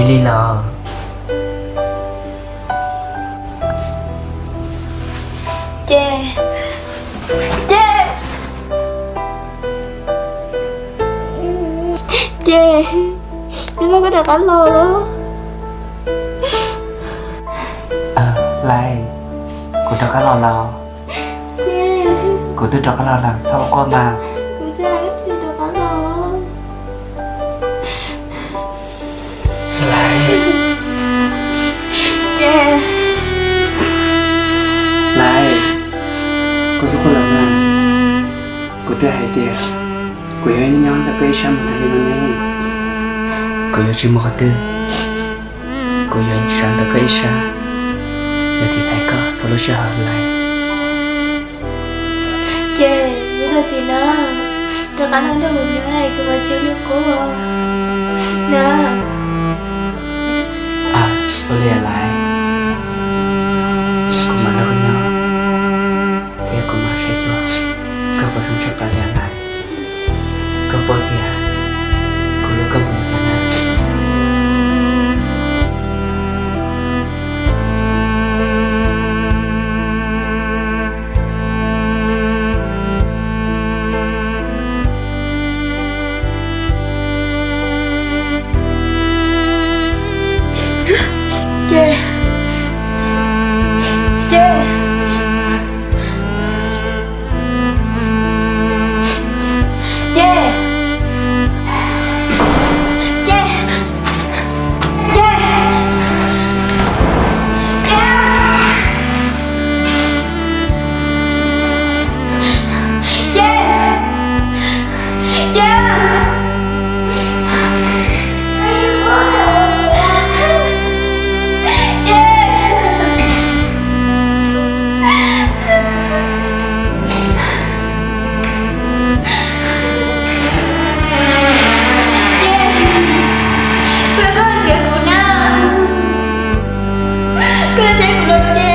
Li los? Ces, ces, ces, nws nrog koj rov qab los los? Lais, kuv rov qab los lawm. Kuv twb rov qab los lawm, txhob ua quaj mas. Lais, Lais, koj txhob quaj los mas. Kuv twb hais tias kuv yuav nyob ntawm koj ib sab mus tag li no ne. Kuv yuav tsis mus qhov twg. Kuv yuav sawv ntawm koj ib sab, yuav tiv thaiv koj txhua lub sij hawm, Lais. Ces, Lais, txhob txim na, rov qab los nrog kuv nyob, kuv mam tsis ua neeg qub na. Ua li Lais, kuv mam nrog koj nyob, thiab kuv mam saib xyuas koj kom zoo tshaj plaws li Lais. Koj paub tias kuv hlub koj npaum li cas na. Ces, ces, ces, ces, ces, ces, ces, ces, ces, ces, koj nrhiav kuv na, koj saib kuv los ces.